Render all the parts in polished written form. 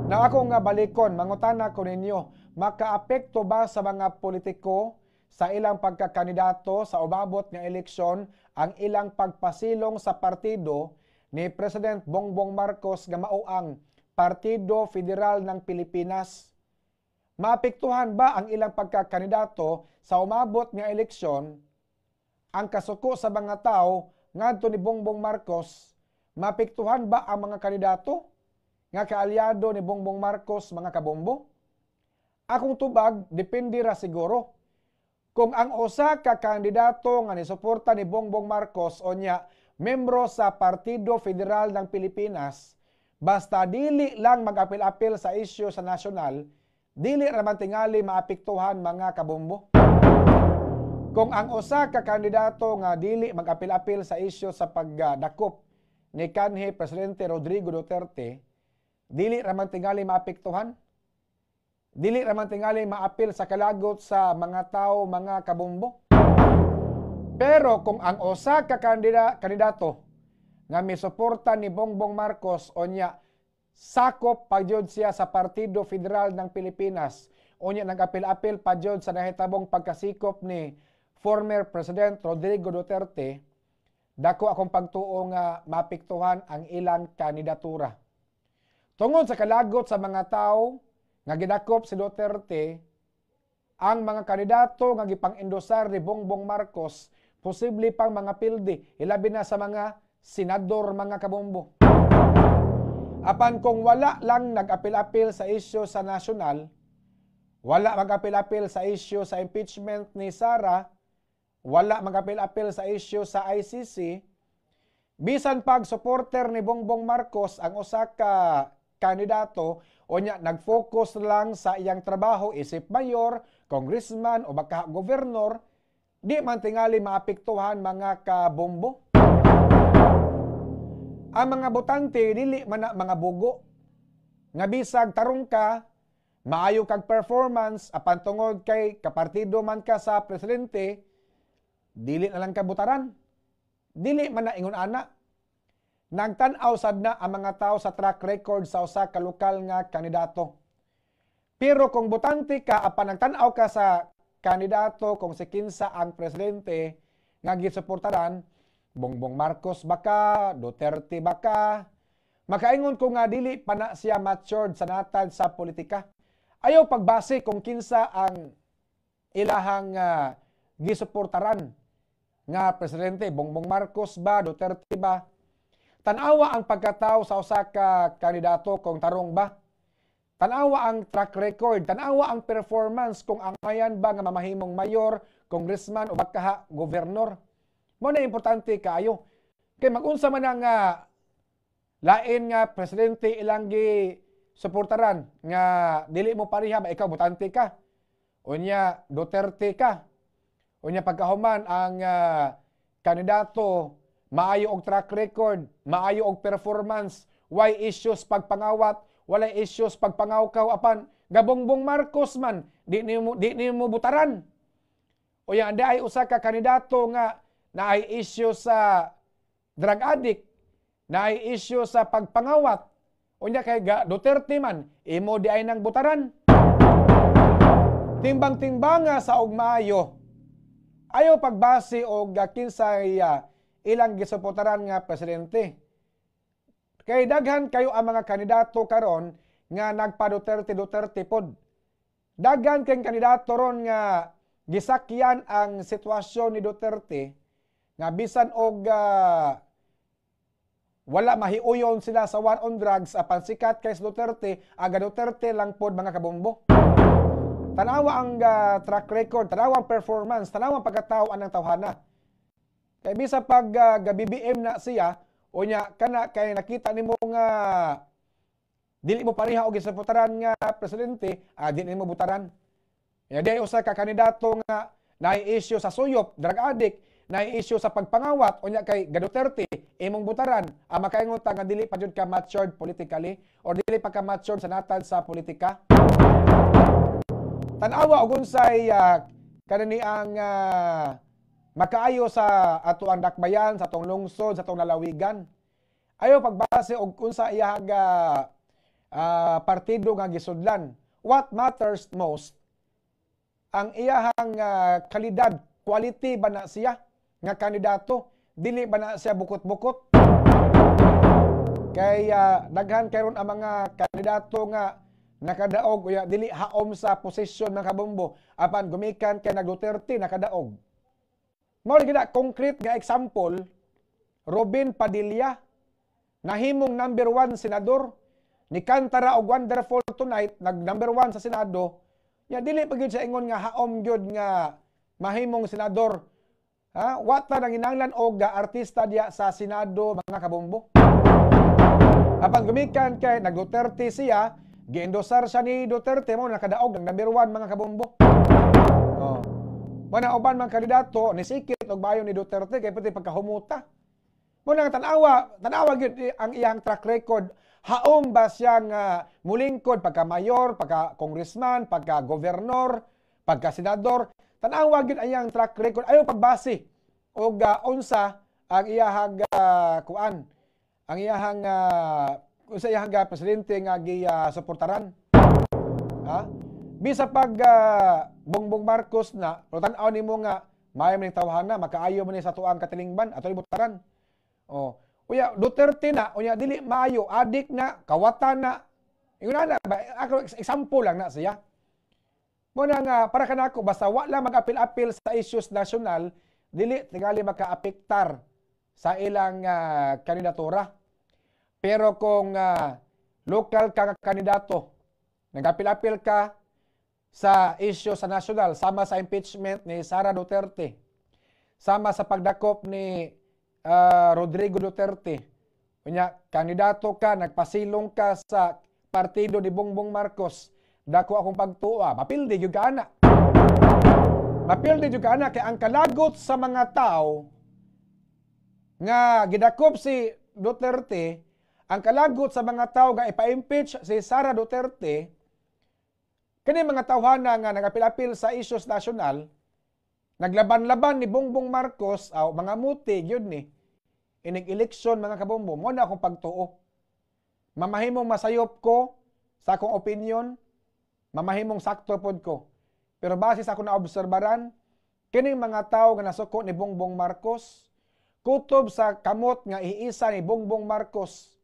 Na ako nga balikon, mangutana ko ninyo, makaapekto ba sa mga politiko sa ilang pagkakandidato sa umabot nga eleksyon ang ilang pagpasilong sa partido ni President Bongbong Marcos nga mao ang Partido Federal ng Pilipinas? Maapektuhan ba ang ilang pagkakandidato sa umabot nga eleksyon ang kasuko sa mga tao ngadto ni Bongbong Marcos? Maapektuhan ba ang mga kandidato nga kaalyado ni Bongbong Marcos, mga kabombo? Akong tubag, depende ra siguro. Kung ang usa ka kandidato nga nisuporta ni Bongbong Marcos o nya membro sa Partido Federal ng Pilipinas, basta dili lang mag-apil-apil sa isyu sa nasyonal, dili ra man tingali maapektuhan, mga kabombo. Kung ang usa ka kandidato nga dili mag-apil-apil sa isyu sa pagdakop ni kanhi Presidente Rodrigo Duterte, dili ra man tingali maapektuhan. Dili ra man tingali maapil sa kalagot sa mga tao, mga kabombo. Pero kung ang usa ka kandidato nga misuporta ni Bongbong Marcos o nya sakop pa gyud siya sa Partido Federal ng Pilipinas o nya nag-apil-apil pa gyud sa nahitabong pagkasikop ni former President Rodrigo Duterte, dako akong pagtuo nga maapektuhan ang ilang kandidatura. Tungod sa kalagot sa mga tao nga gidakop si Duterte, ang mga kandidato nga gipang-endosar ni Bongbong Marcos posible pang mga pildi, ilabi na sa mga senador, mga kabombo. Apan kung wala lang nag-apil-apil sa isyu sa nasyonal, wala mag-apil-apil sa isyu sa impeachment ni Sara, wala mag-apil-apil sa isyu sa ICC, bisan pag supporter ni Bongbong Marcos ang usa ka kandidato o nya nag-focus lang sa iyang trabaho isip mayor, congressman o baka gobernador, di man tingali maapektuhan, mga kabombo. Ang mga botante dili man na mga bugo. Nga bisag tarong ka, maayo kag performance apan tungod kay kapartido man ka sa presidente, dili na lang ka butaran. Dili man na ingon ana. Nagtan-aw sad na ang mga tao sa track record sa usa ka lokal nga kandidato. Pero kung botante ka apan nagtan-aw ka sa kandidato kung si kinsa ang presidente nga gisuportaran, Bongbong Marcos ba ka, Duterte ba ka, makaingon ko nga dili pa na siya matured sa natad sa politika. Ayaw pagbase kung kinsa ang ilahang gisuportaran nga presidente, Bongbong Marcos ba, Duterte ba. Tanawa ang pagkatao sa usa ka kandidato kung tarong ba. Tanawa ang track record, tanawa ang performance kung angayan ba nga mamahimong mayor, congressman o baka gobernador. Mao na importante kaayo. Kay magunsa man ang lain nga presidente ilang gi suportaran nga dili mo pareha ba, ikaw botante ka. Unya Duterte ka. Unya pagkahuman ang kandidato maayo og track record, maayo og performance, way issues pagpangawat, walay issues pagpangawkaw, apan gabongbong Marcos man, di nimo butaran. Unya anda ay usa ka kandidato nga naay issue sa drug addict, naay issue sa pagpangawat. Unya kay ga Duterte man, imo di ay nang butaran. Timbang-timbanga sa og maayo. Ayaw pagbase og kinsay ilang gisuportaran nga presidente. Kay daghan kayo ang mga kandidato karon nga nagpa Duterte Duterte pod. Daghan kay kandidato ron nga gisakyan ang sitwasyon ni Duterte nga bisan og wala mahiuyon sila sa war on drugs, apan sikat kay si Duterte, aga Duterte lang pod, mga kabombo. Tanawa ang track record, tanawa ang performance, tanawa ang pagkatao anang tawhana. Kay bisa pag ga-BBM na siya, unya kana kay nakita nimo nga dili mo pareha og gisuportaran nga presidente, di nimo butaran. Ya di usa ka kandidato nga naay issue sa suyop, drug addict, naay issue sa pagpangawat, unya kay ga Duterte, imong butaran, ang makaingon ta nga dili pa jud ka matured politically or dili pa ka matured sa natad sa politika. Tan-awa og unsay kanani ang makaayo sa ato ang dakbayan, sa atong lungsod, sa atong lalawigan. Ayaw pagbase og unsa iyang partido nga gisudlan. What matters most ang iyahang kalidad, quality ba na siya nga kandidato, dili ba na siya bukot-bukot. Kay daghan karon ang mga kandidato nga nakadaog uya dili haom sa posisyon, mga kabombo, apan gumikan kay nag Duterte, nakadaog. Mao gid concrete nga example, Robin Padilla, nahimong number 1 senador, ni kantara og "Wonderful Tonight", nag number 1 sa Senado. Ya dili pa gyud sa ingon nga haom gyud nga mahimong senador. Ha, wa ta nanginahanglan og artista diya sa Senado, mga kabombo. Apan gumikan kay nag Duterte siya, giendosar siya ni Duterte, mo nakadaog ng number 1, mga kabombo. Oh. Mana uban mga kandidato ni sikit og bayo ni Duterte kay pati pagkahumuta. Mo nang tan-awa, tan-awa gyud ang iyang track record. Haom ba siya nga mulingkod pagka mayor, pagka congressman, pagka governor, pagka senador? Tan-awa gyud ang iyang track record. Ayo pagbase og unsa ang iyahang kuan, ang iyahang unsa iyahang presidente nga gi-suportaran. Ha? Bisa pag Bongbong Marcos na, pero tan-aw nimo nga maayo man ning tawhana, makaayo man ni sa tuang katilingban, ato ibutaran. Oh. Uya Duterte na, unya dili maayo, adik na, kawatan na. Ingon na ba, ako example lang na siya. Mo na nga para kanako, basta wa lang mag-apil-apil sa issues national, dili tingali makaapektar sa ilang kandidatura. Pero kung local ka nga kandidato, nagapil-apil ka sa issue sa national, sama sa impeachment ni Sara Duterte, sama sa pagdakop ni Rodrigo Duterte, unya kandidato ka, nagpasilong ka sa partido ni Bongbong Marcos, dako akong pagtuwa, mapildi gyud ka ana. Mapildi gyud ka ana kay ang kalagot sa mga tao nga gidakop si Duterte, ang kalagot sa mga tao nga ipa-impeach si Sara Duterte, kani mga tawhana nga nagapil-apil sa issues national, naglaban-laban ni Bongbong Marcos, aw mga muti gyud ni inig eleksyon, mga kabombo. Mo na akong pagtuo. Mamahimong masayop ko sa akong opinion, mamahimong sakto pod ko. Pero base sa akong naobserbaran, kining mga tao nga nasuko ni Bongbong Marcos, kutob sa kamot nga iisa ni Bongbong Marcos,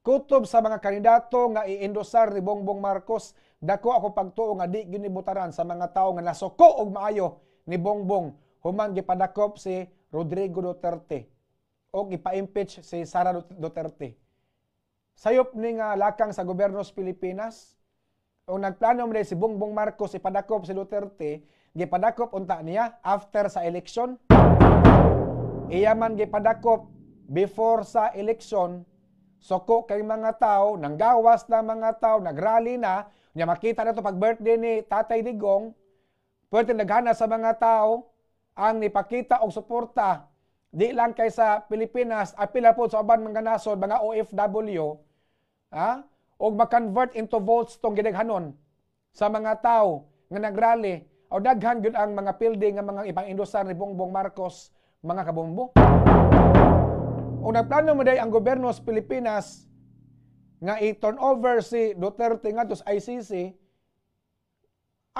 kutob sa mga kandidato nga iendosar ni Bongbong Marcos, dako ako pagtuo nga di ginibutaran sa mga tao nga nasuko og maayo ni Bongbong human gipadakop si Rodrigo Duterte o ipa-impeach si Sara Duterte. Sayop ni nga lakang sa gobyerno sa Pilipinas, o nagplano man si Bongbong Marcos ipadakop si Duterte, gipadakop unta niya after sa election. Iya man gipadakop before sa election, suko kay mga tao, nanggawas na mga tao, nagrally na, nya makita na to pag birthday ni Tatay Digong, pwede naghana sa mga tao ang nipakita og suporta di lang kay sa Pilipinas, apila po sa uban mga nasod, mga OFW, ha? Og ma-convert into votes tong gidaghanon sa mga tao nga nagrally o daghan gyud ang mga pildi nga mga ibang indosar ni Bongbong Marcos, mga kabombo. O nagplano mo day ang gobyerno sa Pilipinas nga i-turn over si Duterte ngadto sa ICC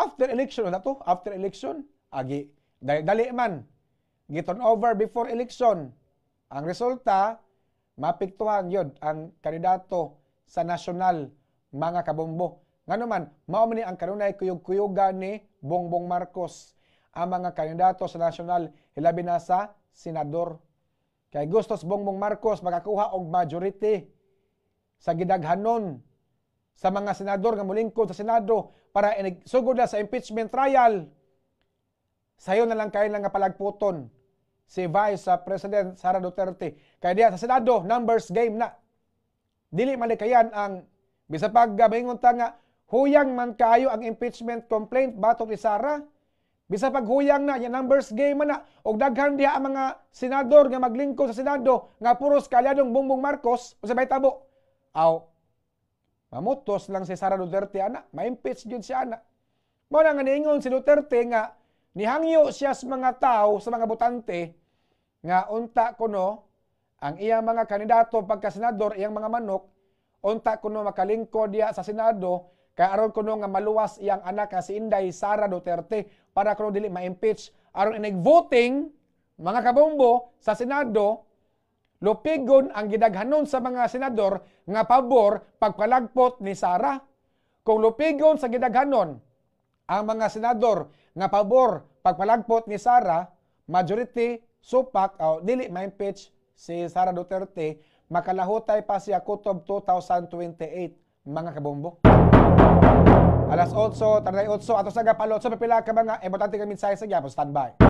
after election na to, after election, agi dali, dali man gi-turn over before election. Ang resulta, mapiktuhan yun ang kandidato sa nasyonal, mga kabombo. Ngano man, mao man ni ang kanunay kuyog-kuyugan ni Bongbong Marcos ang mga kandidato sa nasyonal, hilabi na sa senador. Kay gusto sa Bongbong Marcos makakuha og majority sa gidaghanon sa mga senador nga molingkod sa Senado para inig sugod na sa impeachment trial. Sayo na lang kayo lang nga palagputon si Vice President Sara Duterte. Kaya diya sa Senado, numbers game na. Dili malikayan ang bisa pag maingon ta nga huyang man kayo ang impeachment complaint batok ni Sara. Bisa pag huyang na, yung numbers game man na, og daghan diha ang mga senador nga maglingkod sa Senado nga puros kalyadong Bongbong Marcos, unsa may tabo? Aw, mamutos lang si Sara Duterte ana, ma-impeach gyud siya ana. Mao na nga niingon si Duterte nga nihangyo siya sa mga tao, sa mga botante nga unta kuno ang iyang mga kandidato pagka senador, iyang mga manok, Unta kuno makalingkod diya sa Senado kay aron kuno nga maluwas iyang anak nga si Inday Sara Duterte para kuno dili ma-impeach. Aron inig voting, mga kabombo, sa Senado, lupigon ang gidaghanon sa mga senador nga pabor pagpalagpot ni Sara. Kung lupigon sa gidaghanon ang mga senador nga pabor pagpalagpot ni Sara, majority supak o dili ma-impeach si Sara Duterte, makalahutay pa siya kutob 2028, mga kabombo. Alas 8:38 ato sa gapalot sa pipila ka mga importante nga mensahe sa gyapon. Standby.